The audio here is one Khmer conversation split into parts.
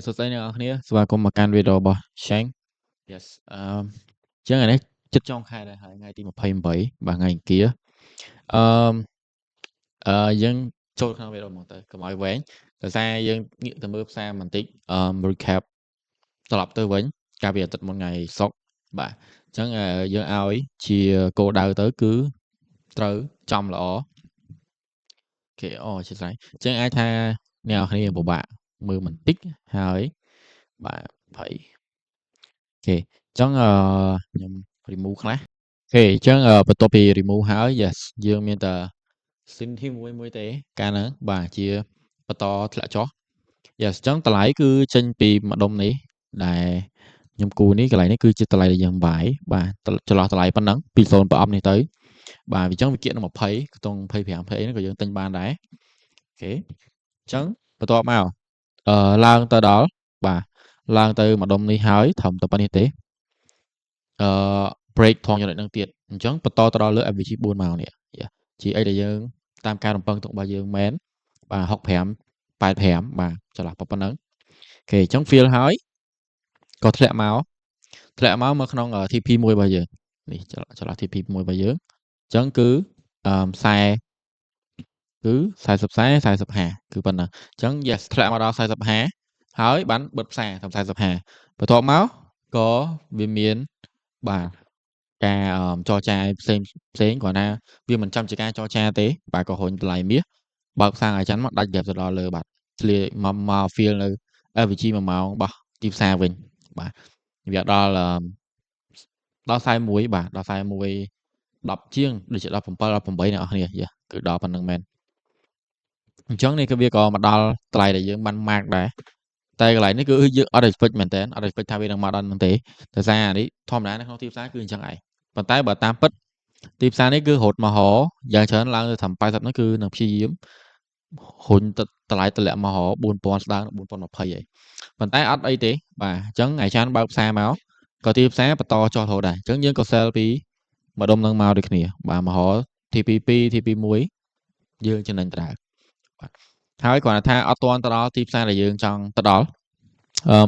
សួស្តីអ្នកនរគ្នាស្វាគមន៍មកកាន់វីដេអូរបស់ Shang Yes អឺចឹងអានេះចិត្តចុងខែដែរហើយថ្ងៃទី28បាទថ្ងៃអង្គារអឺអឺយើងចូលក្នុងវីដេអូមកទៅកុំឲ្យវែងដោយសារយើងងាកទៅមើលផ្សារបន្តិចអឺ recap ត្រឡប់ទៅវិញកាលពីអាទិត្យមុនថ្ងៃសុក្របាទអញ្ចឹងយើងឲ្យជាគោលដៅទៅគឺត្រូវចំល្អ OK អូអធិស្ឋានអញ្ចឹងអាចថាអ្នកនរគ្នាពិបាកមើលបន្តិចហើយបាទ20 OK អញ្ចឹងអឺខ្ញុំ remove ខ្លះ OK អញ្ចឹងបន្ទាប់ពី remove ហើយ yes យើងមានតែ scene ទី1មួយទេកាលហ្នឹងបាទជាបន្តធ្លាក់ចុះ yes អញ្ចឹងតម្លៃគឺចេញពីម្ដុំនេះដែលខ្ញុំគូនេះកន្លែងនេះគឺជាតម្លៃដែលយើង buy បាទចន្លោះតម្លៃប៉ុណ្ណឹងពី0ប្រអប់នេះទៅបាទអញ្ចឹងវាគៀកនឹង20ខ្ទង់25 20អីហ្នឹងក៏យើងទិញបានដែរ OK អញ្ចឹងបន្ទាប់មកអឺឡើងទៅដល់បាទឡើងទៅម្ដុំនេះហើយត្រឹមតែប៉ុណ្្នេះទេអឺ break ថងចំណុចហ្នឹងទៀតអញ្ចឹងបន្តទៅដល់លើ FVG 4ម៉ោងនេះជាអីដែលយើងតាមការរំពឹងទុករបស់យើងមែនបាទ65 85បាទចន្លោះប៉ុណ្ណឹង OK អញ្ចឹង fill ហើយក៏ធ្លាក់មកធ្លាក់មកមកក្នុង TP 1របស់យើងនេះចន្លោះ TP 1របស់យើងអញ្ចឹងគឺអឺ40គឺ40 40 45គឺប៉ុណ្ណឹងអញ្ចឹង yes ធ្លាក់មកដល់45ហើយបានបិទផ្សារត្រឹម45បន្ទាប់មកក៏វាមានបាទការចរចាផ្សេងផ្សេងគ្រាន់ថាវាមិនចាំជាការចរចាទេបាទក៏រុញតម្លៃមាសបើកផ្សារថ្ងៃច័ន្ទមកដាច់ gap ទៅដល់លើបាទធ្លាយមកមក fill នៅ FVG 1ម៉ោងរបស់ទីផ្សារវិញបាទវាដល់ដល់41បាទដល់41 10ជាងដូចជា17 18អ្នកនរគ្នាគឺដល់ប៉ុណ្្នឹងមែនអញ្ចឹងនេះគឺវាក៏មកដល់តម្លៃដែលយើងបាន mark ដែរតែកន្លែងនេះគឺយើងអត់ expect មែនតើអត់ expect ថាវានឹងមកដល់ហ្នឹងទេដោយសារអានេះធម្មតានៅក្នុងទីផ្សារគឺអញ្ចឹងឯងប៉ុន្តែបើតាមពិតទីផ្សារនេះគឺរត់មករយ៉ាងច្រើនឡើងទៅត្រឹម80ហ្នឹងគឺនឹងព្យាយាមរុញទៅតម្លៃតម្លាក់មករ4000ស្ដើង4020ហើយប៉ុន្តែអត់អីទេបាទអញ្ចឹងថ្ងៃច័ន្ទបើកផ្សារមកក៏ទីផ្សារបន្តចុះរហូតដែរអញ្ចឹងយើងក៏ sell ពីម្ដុំនឹងមកដូចគ្នាបាទមករ TP2 TP1 យើងចំណេញដដែលបាទហើយគ្រាន់តែថាអត់ទាន់ទៅដល់ទីផ្សារដែលយើងចង់ទៅដល់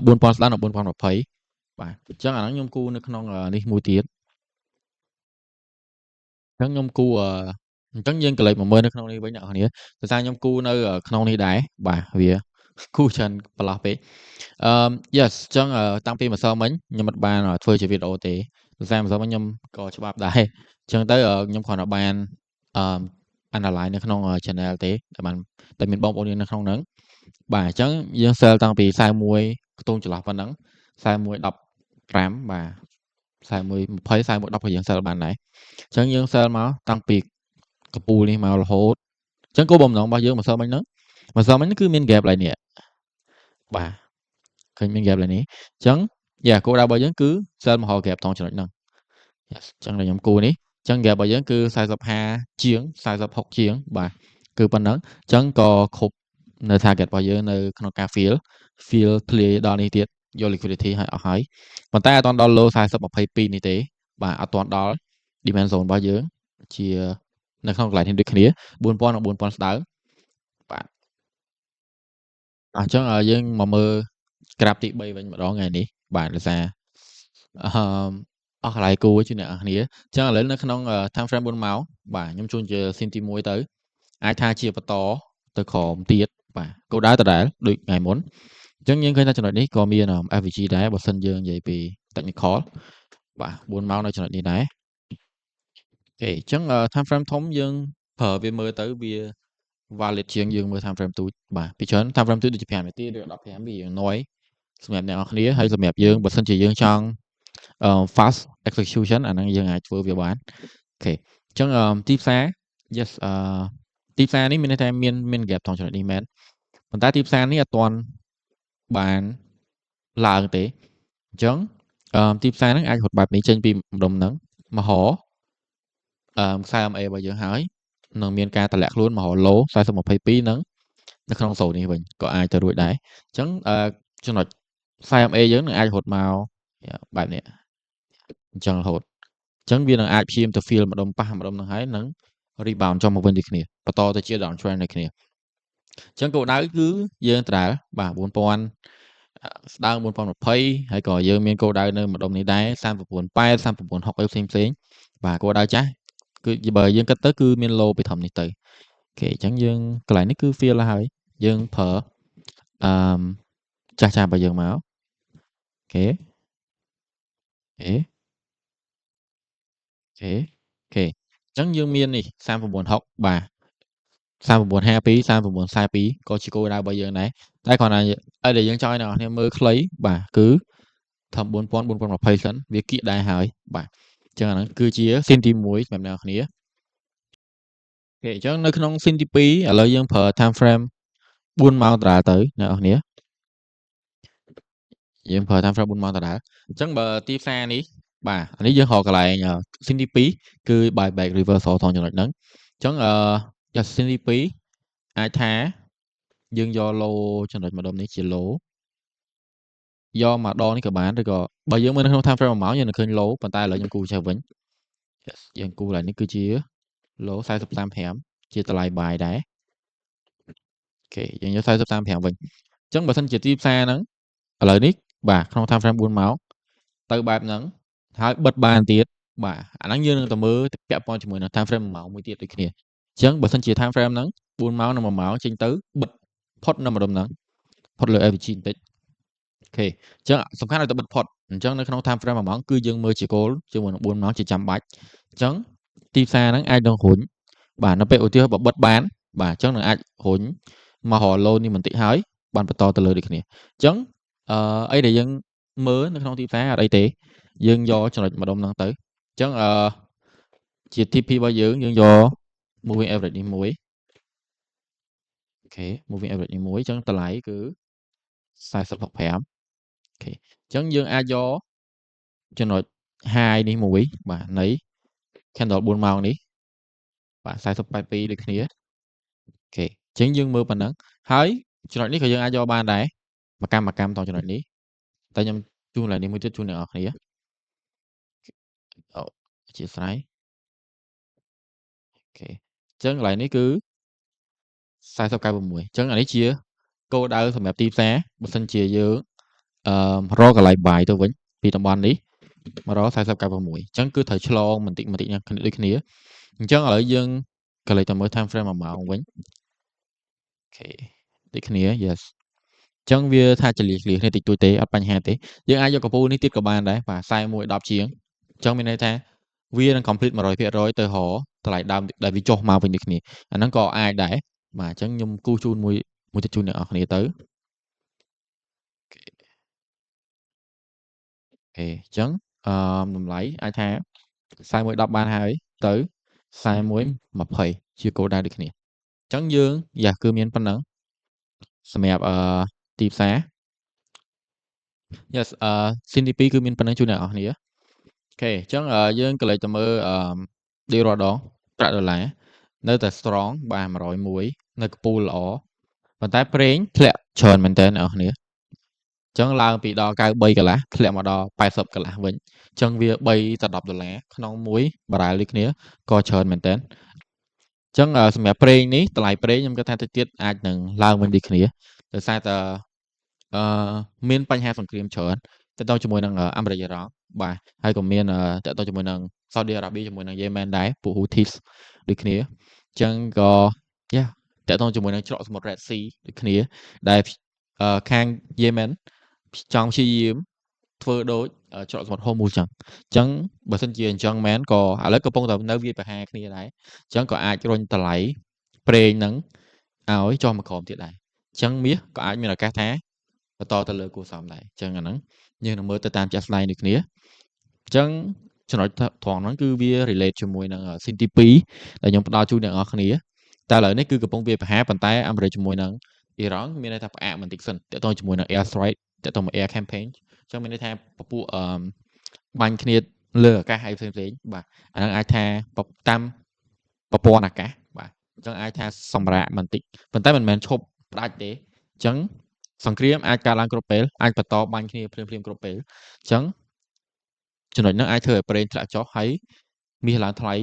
4000ស្ដើងដល់4020បាទអញ្ចឹងអាហ្នឹងខ្ញុំគូនៅក្នុងនេះមួយទៀតអញ្ចឹងខ្ញុំគូអញ្ចឹងយើងក៏លេចមកមើលនៅក្នុងនេះវិញអ្នកនរគ្នាដោយសារខ្ញុំគូនៅក្នុងនេះដែរបាទវាគូច្រើនប្រឡោះពេកអឺ yes អញ្ចឹងតាំងពីម្សិលមិញខ្ញុំមិនបានធ្វើជាវីដេអូទេដោយសារម្សិលមិញខ្ញុំក៏ច្បាប់ដែរអញ្ចឹងទៅខ្ញុំគ្រាន់តែបានអឺ analyze នៅក្នុង channel ទេដែលបានដែលមានបងប្អូនយើងនៅក្នុងហ្នឹងបាទអញ្ចឹងយើង sell តាំងពី41ខ្ទង់ចន្លោះប៉ុណ្ណឹង41 15បាទ41 20 41 10ក៏យើង sell បានដែរអញ្ចឹងយើង sell មកតាំងពីកពូលនេះមករហូតអញ្ចឹងគោលបំណងរបស់យើងម្សិលមិញហ្នឹងម្សិលមិញគឺមាន gap ឡើយនេះបាទឃើញមាន gap ឡើយនេះអញ្ចឹងយ៉ាគោលដៅរបស់យើងគឺ sell មករក gap ថងចំណុចហ្នឹង Yes អញ្ចឹងដែលខ្ញុំគូនេះអញ្ចឹង gap របស់យើងគឺ45ជាង46ជាងបាទគឺប៉ុណ្ណឹងអញ្ចឹងក៏គ្រប់នៅ target របស់យើងនៅក្នុងការ fill ធ្លាយដល់នេះទៀតយក liquidity ឲ្យអស់ហើយប៉ុន្តែអត់ទាន់ដល់ low 40 22នេះទេបាទអត់ទាន់ដល់ demand zone របស់យើងជានៅក្នុងកន្លែងនេះដូចគ្នា4000និង4000ស្ដើងបាទអញ្ចឹងយើងមកមើលក្រាបទី3វិញម្ដងថ្ងៃនេះបាទដោយសារអឺអស់កន្លែងគូជាអ្នកនរគ្នាអញ្ចឹងឥឡូវនៅក្នុង time frame 4ម៉ោងបាទខ្ញុំជូនជា scene ទី1ទៅអាចថាជាបន្តទៅក្រោមទៀតបាទគោលដៅដដែលដូចថ្ងៃមុនអញ្ចឹងយើងឃើញថាចំណុចនេះក៏មាន FVG ដែរបើសិនយើងនិយាយពី technical បាទ4ម៉ោងនៅចំណុចនេះដែរ OK អញ្ចឹង time frame ធំយើងប្រើវាមើលទៅវា valid ជាងយើងមើល time frame ទូចបាទពីច្រើន time frame ទូចដូចជា5នាទីឬ15វាយ៉ាងណយសម្រាប់អ្នកនរគ្នាហើយសម្រាប់យើងបើសិនជាយើងចង់ fast execution អាហ្នឹងយើងអាចធ្វើវាបាន OK អញ្ចឹងទីផ្សារ yes អឺទីផ្សារនេះមានន័យថាមានមាន gap ថងចំណុចនេះមែនប៉ុន្តែទីផ្សារនេះអត់ទាន់បានឡើងទេអញ្ចឹងអឺទីផ្សារហ្នឹងអាចរត់បែបនេះចេញពីម្ដុំហ្នឹងមករអឺខ្សែ MA របស់យើងហើយនឹងមានការតម្លាក់ខ្លួនមករ low 40 22នឹងនៅក្នុង zone នេះវិញក៏អាចទៅរួចដែរអញ្ចឹងអឺចំណុចខ្សែ MA យើងនឹងអាចរត់មកបែបនេះអញ្ចឹងរហូតអញ្ចឹងវានឹងអាចព្យាយាមទៅ fill ម្ដុំប៉ះម្ដុំហ្នឹងហើយនឹង rebound ចុះមកវិញដូចគ្នាបន្តទៅជា down trend ដូចគ្នាអញ្ចឹងគោលដៅគឺយើងដដែលបាទ4000 ស្ដើង4020ហើយក៏យើងមានគោលដៅនៅម្ដុំនេះដែរ39.8 39.6អីផ្សេងផ្សេងបាទគោលដៅចាស់គឺបើយើងគិតទៅគឺមាន low ពីធំនេះទៅ OK អញ្ចឹងយើងកន្លែងនេះគឺ fill ហើយយើងប្រើអឺចាស់ចាស់របស់យើងមក OK OK OK OK អញ្ចឹងយើងមាននេះ39.6បាទ3952 3942ក៏ជាគោលដៅរបស់យើងដែរតែគ្រាន់តែឲ្យដែលយើងចង់ឲ្យអ្នកនរគ្នាមើលខ្លីបាទគឺធ្វើ4000 4020សិនវាគៀកដែរហើយបាទអញ្ចឹងអាហ្នឹងគឺជា scene ទី1សម្រាប់អ្នកនរគ្នា OK អញ្ចឹងនៅក្នុង scene ទី2ឥឡូវយើងប្រើ time frame 4ម៉ោងដដែលទៅអ្នកនរគ្នាយើងប្រើ time frame 4ម៉ោងដដែលអញ្ចឹងបើទីផ្សារនេះបាទអានេះយើងរកកន្លែង scene ទី2គឺ buy back reversal ថងចំណុចហ្នឹងអញ្ចឹងអឺយ៉ា scene ទី2អាចថាយើងយក low ចំណុចម្ដុំនេះជា low យកមកដងនេះក៏បានឬក៏បើយើងមើលនៅក្នុង time frame 1ម៉ោងយើងនឹងឃើញ low ប៉ុន្តែឥឡូវខ្ញុំគូចេះវិញ Yes យើងគូកន្លែងនេះគឺជា low 43.5ជាតម្លៃ buy ដែរ OK យើងយក43.5វិញអញ្ចឹងបើសិនជាទីផ្សារហ្នឹងឥឡូវនេះបាទក្នុង time frame 4ម៉ោងទៅបែបហ្នឹងហើយបិទបានទៀតបាទអាហ្នឹងយើងនឹងទៅមើលពាក់ព័ន្ធជាមួយនឹង time frame 1ម៉ោងមួយទៀតដូចគ្នាអញ្ចឹងបើសិនជា time frame ហ្នឹង4ម៉ោងនិង1ម៉ោងចេញទៅបិទផុតនៅម្ដុំហ្នឹងផុតលើ FVG បន្តិច OK អញ្ចឹងសំខាន់ឲ្យតែបិទផុតអញ្ចឹងនៅក្នុង time frame 1ម៉ោងគឺយើងមើលជាគោលជាមួយនឹង4ម៉ោងជាចាំបាច់អញ្ចឹងទីផ្សារហ្នឹងអាចនឹងរុញបាទនៅពេលឧទាហរណ៍បើបិទបានបាទអញ្ចឹងនឹងអាចរុញមករក low នេះបន្តិចហើយបានបន្តទៅលើដូចគ្នាអញ្ចឹងអឺអីដែលយើងមើលនៅក្នុងទីផ្សារអត់អីទេយើងយកចំណុចម្ដុំហ្នឹងទៅអញ្ចឹងអឺជា TP របស់យើងយើងយក moving average នេះមួយ OK moving average នេះមួយអញ្ចឹងតម្លៃគឺ40.65 OK អញ្ចឹងយើងអាចយកចំណុច high នេះមួយបាទនៃ candle 4ម៉ោងនេះបាទ40.82ដូចគ្នា OK អញ្ចឹងយើងមើលប៉ុណ្ណឹងហើយចំណុចនេះក៏យើងអាចយកបានដែរមួយកម្មមួយកម្មតចំណុចនេះតែខ្ញុំជូនឡើយនេះមួយទៀតជូនអ្នកនរគ្នាអូអធិស្ឋាន OK អញ្ចឹងកន្លែងនេះគឺ40.96អញ្ចឹងអានេះជាគោលដៅសម្រាប់ទីផ្សារបើសិនជាយើងអឺរកកន្លែង buy ទៅវិញពីតំបន់នេះមករក40.96អញ្ចឹងគឺត្រូវឆ្លងបន្តិចបន្តិចដូចគ្នាអញ្ចឹងឥឡូវយើងក៏លេចទៅមើល time frame 1ម៉ោងវិញ OK ដូចគ្នា yes អញ្ចឹងវាថាចលៀសគ្នាតិចតួចទេអត់បញ្ហាទេយើងអាចយកកពូលនេះទៀតក៏បានដែរបាទ41 10ជាងអញ្ចឹងមានន័យថាវានឹង complete 100%ទៅរកតម្លៃដើមដែលវាចុះមកវិញដូចគ្នាអាហ្នឹងក៏អាចដែរបាទអញ្ចឹងខ្ញុំគូសជូនមួយមួយទៅជូនអ្នកនរគ្នាទៅ OK អញ្ចឹងអឺតម្លៃអាចថា41 10បានហើយទៅ41 20ជាគោលដៅដូចគ្នាអញ្ចឹងយើងយ៉ាគឺមានប៉ុណ្ណឹងសម្រាប់អឺទីផ្សារ Yes អឺ scene ទី2គឺមានប៉ុណ្ណឹងជូនអ្នកនរគ្នា OK អញ្ចឹងយើងក៏លេចទៅមើលអឺដូចរាល់ដងប្រាក់ដុល្លារនៅតែ strong បាទ101នៅកពូលល្អប៉ុន្តែប្រេងធ្លាក់ច្រើនមែនតើអ្នកនរគ្នាអញ្ចឹងឡើងពីដល់93កន្លះធ្លាក់មកដល់80កន្លះវិញអញ្ចឹងវា3ទៅ10ដុល្លារក្នុងមួយបារ៉ែលដូចគ្នាក៏ច្រើនមែនតើអញ្ចឹងសម្រាប់ប្រេងនេះតម្លៃប្រេងខ្ញុំគិតថាតិចទៀតអាចនឹងឡើងវិញដូចគ្នាដោយសារតែអឺមានបញ្ហាសង្គ្រាមច្រើនទាក់ទងជាមួយនឹងអាមេរិកអ៊ីរ៉ង់បាទហើយក៏មានទាក់ទងជាមួយនឹងសាអូឌីអារ៉ាប៊ីជាមួយនឹងយេម៉ែនដែរពួក Houthis ដូចគ្នាអញ្ចឹងក៏យ៉ាទាក់ទងជាមួយនឹងច្រកសមុទ្រ Red Sea ដូចគ្នាដែលខាងយេម៉ែនចង់ព្យាយាមធ្វើដូចច្រកសមុទ្រ Hormuz ចឹងអញ្ចឹងបើសិនជាអញ្ចឹងមែនក៏ឥឡូវកំពុងតែនៅវាយប្រហារគ្នាដែរអញ្ចឹងក៏អាចរុញតម្លៃប្រេងហ្នឹងឲ្យចុះមកក្រោមទៀតដែរអញ្ចឹងមាសក៏អាចមានឱកាសថាបន្តទៅលើគួរសមដែរអញ្ចឹងអាហ្នឹងយើងនឹងមើលទៅតាមជាក់ស្ដែងដូចគ្នាអញ្ចឹងចំណុចត្រង់ហ្នឹងគឺវា relate ជាមួយនឹង scene ទី2ដែលខ្ញុំផ្ដល់ជូនអ្នកនរគ្នាតែឥឡូវនេះគឺកំពុងវាប្រហារប៉ុន្តែអាមេរិកជាមួយនឹងអ៊ីរ៉ង់មានន័យថាផ្អាកបន្តិចសិនទាក់ទងជាមួយនឹង air strike ទាក់ទងមួយ air campaign អញ្ចឹងមានន័យថាពពួកអឺបាញ់គ្នាលើអាកាសអីផ្សេងៗបាទអាហ្នឹងអាចថាតាមប្រព័ន្ធអាកាសបាទអញ្ចឹងអាចថាសម្រាកបន្តិចប៉ុន្តែមិនមែនឈប់ផ្ដាច់ទេអញ្ចឹងសង្គ្រាមអាចកើតឡើងគ្រប់ពេលអាចបន្តបាញ់គ្នាភ្លាមៗគ្រប់ពេលអញ្ចឹងចំណុចហ្នឹងអាចធ្វើឲ្យប្រេងធ្លាក់ចុះហើយមាសឡើងថ្លៃ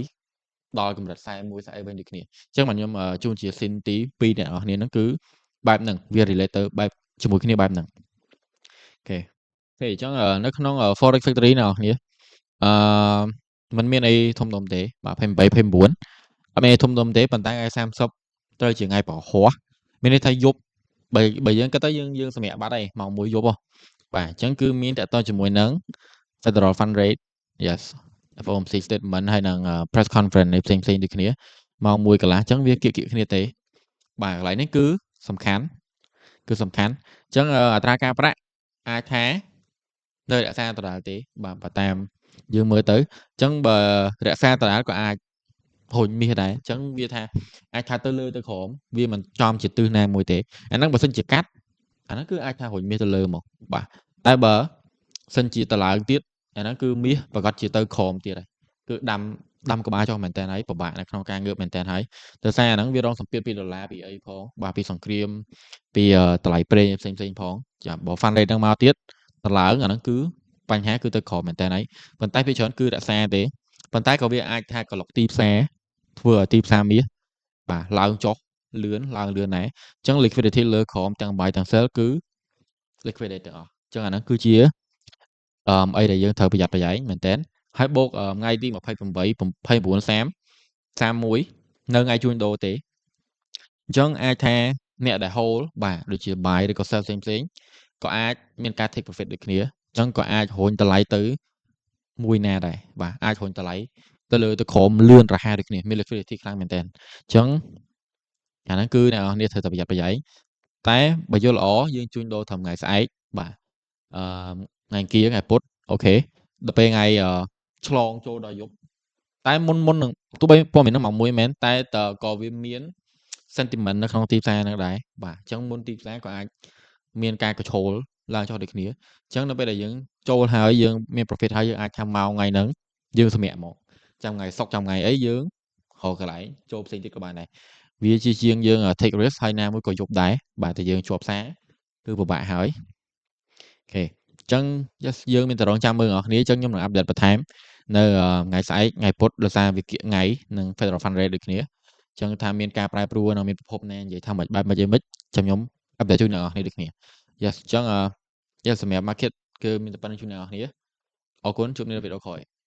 ដល់កម្រិត41 40វិញដូចគ្នាអញ្ចឹងបាទខ្ញុំជូនជា scene ទី2អ្នកនរគ្នាហ្នឹងគឺបែបហ្នឹងវា relate ទៅបែបជាមួយគ្នាបែបហ្នឹង OK អញ្ចឹងនៅក្នុង Forex Factory អ្នកនរគ្នាមិនមានអីធំដុំទេបាទ28 29អត់មានអីធំដុំទេប៉ុន្តែថ្ងៃ30ត្រូវជាថ្ងៃព្រហស្បតិ៍មានន័យថាយប់បើយើងគិតទៅយើងយើងសម្រាកបាត់ហើយម៉ោង1យប់ហ៎បាទអញ្ចឹងគឺមានតកតជាមួយនឹង Federal Fund Rate, yes, FOMC statement ហើយនឹង press conference នៃផ្សេងផ្សេងដូចគ្នាម៉ោង1កន្លះអញ្ចឹងវាគៀកគៀកគ្នាទេបាទកន្លែងនេះគឺសំខាន់គឺសំខាន់អញ្ចឹងអត្រាការប្រាក់អាចថានៅរក្សាដដែលទេបាទបើតាមយើងមើលទៅអញ្ចឹងបើរក្សាដដែលក៏អាចរុញមាសដែរអញ្ចឹងវាថាអាចថាទៅលើទៅក្រោមវាមិនចំជាទិសណាមួយទេអាហ្នឹងបើសិនជាកាត់អាហ្នឹងគឺអាចថារុញមាសទៅលើមកបាទតែបើសិនជាទៅឡើងទៀតអាហ្នឹងគឺមាសប្រកាសជាទៅក្រោមទៀតហើយគឺដាំដាំក្បាលចុះមែនតើហើយពិបាកនៅក្នុងការងើបមែនតើហើយដោយសារអាហ្នឹងវារងសម្ពាធពីដុល្លារពីអីផងបាទពីសង្គ្រាមពីតម្លៃប្រេងផ្សេងផ្សេងផងចាបើ fund rate ហ្នឹងមកទៀតតម្លើងអាហ្នឹងគឺបញ្ហាគឺទៅក្រោមមែនតើហើយប៉ុន្តែពីច្រើនគឺរក្សាទេប៉ុន្តែក៏វាអាចថាក្លុកទីផ្សារធ្វើឲ្យទីផ្សារមាសបាទឡើងចុះលឿនឡើងលឿនដែរអញ្ចឹង liquidity លើក្រោមទាំង buy ទាំង sell គឺ liquidate ទាំងអស់អញ្ចឹងអាហ្នឹងគឺជាអីដែលយើងត្រូវប្រយ័ត្នប្រយែងមែនតើហើយបូកថ្ងៃទី28 29 30 31នៅថ្ងៃជួញដូរទេអញ្ចឹងអាចថាអ្នកដែល hold បាទដូចជា buy ឬក៏ sell ផ្សេងផ្សេងក៏អាចមានការ take profit ដូចគ្នាអញ្ចឹងក៏អាចរុញតម្លៃទៅមួយណាដែរបាទអាចរុញតម្លៃទៅលើទៅក្រោមលឿនរហ័សដូចគ្នាមាន liquidity ខ្លាំងមែនតើអញ្ចឹងអាហ្នឹងគឺអ្នកនរគ្នាត្រូវតែប្រយ័ត្នប្រយែងតែបើយល់ល្អយើងជួញដូរត្រឹមថ្ងៃស្អែកបាទថ្ងៃអង្គារថ្ងៃពុធ OK ដល់ពេលថ្ងៃឆ្លងចូលដល់យប់តែមុនមុននឹងទោះបីព័ត៌មានហ្នឹងម៉ោង1មែនតែតក៏វាមាន sentiment នៅក្នុងទីផ្សារហ្នឹងដែរបាទអញ្ចឹងមុនទីផ្សារក៏អាចមានការកញ្ឆូលឡើងចុះដូចគ្នាអញ្ចឹងនៅពេលដែលយើងចូលហើយយើងមាន profit ហើយយើងអាចថាម៉ោងថ្ងៃហ្នឹងយើងសម្រាកមកចាំថ្ងៃសុក្រចាំថ្ងៃអីយើងរកកន្លែងចូលផ្សេងទៀតក៏បានដែរវាជាជាងយើង take risk ហើយណាមួយក៏យប់ដែរបាទតែយើងជាប់ផ្សារគឺពិបាកហើយ OK អញ្ចឹង yes យើងមានតែរងចាំមើលអ្នកគ្នាអញ្ចឹងខ្ញុំនឹង update បន្ថែមនៅថ្ងៃស្អែកថ្ងៃពុធដោយសារវាគៀកថ្ងៃនឹង Federal Fund Rate ដូចគ្នាអញ្ចឹងថាមានការប្រែប្រួលនិងមានប្រភពណានិយាយថាមិនបែបមិនអីមិនចាំខ្ញុំ update ជូនអ្នកនរគ្នាដូចគ្នា yes អញ្ចឹង yes សម្រាប់ market គឺមានតែប៉ុណ្្នឹងជូនអ្នកនរគ្នាអរគុណជួបគ្នានៅវីដេអូក្រោយ។